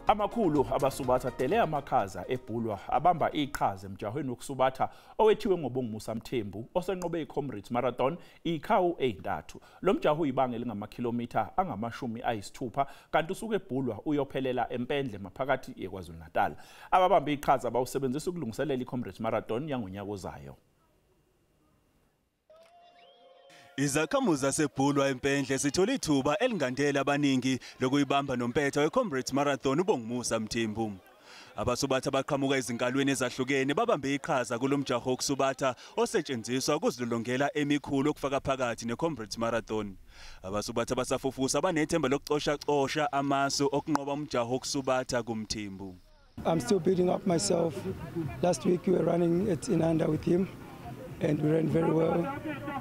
Amakhulu abasubatha dele amakhaza eBhulwa abamba iqhaza emjahweni wokusubatha owethiwe ngoBongumusa Mthembu osenqobe iComrades Marathon ikhawu ezintathu. Lo mjaho uyibanga elingamakhilomitha angama-60 kanti usuke eBhulwa uyophelela eMpendle maphakathi eKwaZulu Natal. Ababamba iqhaza bawusebenzisa ukulungiselela iComrades Marathon yangonyaka ozayo. Izakhamuzi zaseBhulwa eMpendle sithola ithuba elingandela abaningi lokuyibamba nompetha weComrades Marathon uBongumusa Mthembu. Abasubatha abaqhamuka ezinkalweni ezahlukene babambe iqhaza kulomjaho wokusubatha osetshenziswa ukuzilolongela emikhulu okufaka phakathi neComrades Marathon. Abasubatha basafufusa banethemba lokucosha amasu okunqoba umjaho wokusubatha kuMthembu. I'm still building up myself. Last week we were running at Inanda with him, and we ran very well.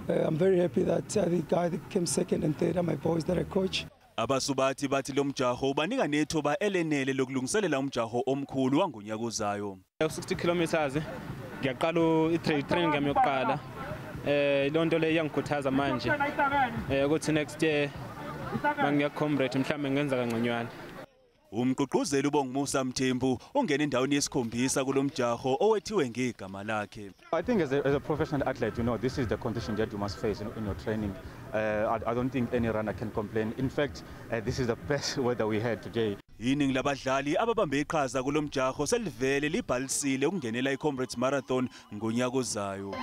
I'm very happy that the guy that came second and third are my boys that I coach. Abasubathi bathi lo mjaho ubanika nethuba elenele lokulungiselela umjaho omkhulu wangonyaka ozayo. 60 kilometers ngiyaqala i-training yami yokuqala. Lonto le iyangikhuthaza manje ukuthi next year mangiya Comrade mhlambe ngenza kangconywana. Umgqugquzeli uBongumusa Mthembu ungena endaweni yesikhombisa kulomjaho owethiwe ngegama lakhe. I think as a professional athlete, you know, this is the condition that you must face in your training. I don't think any runner can complain. In fact, this is the best weather we had today. Iningi labadlali ababambe iqhaza kulomjaho selivele libhalisile ukungenela iComrades Marathon ngonyaka ozayo.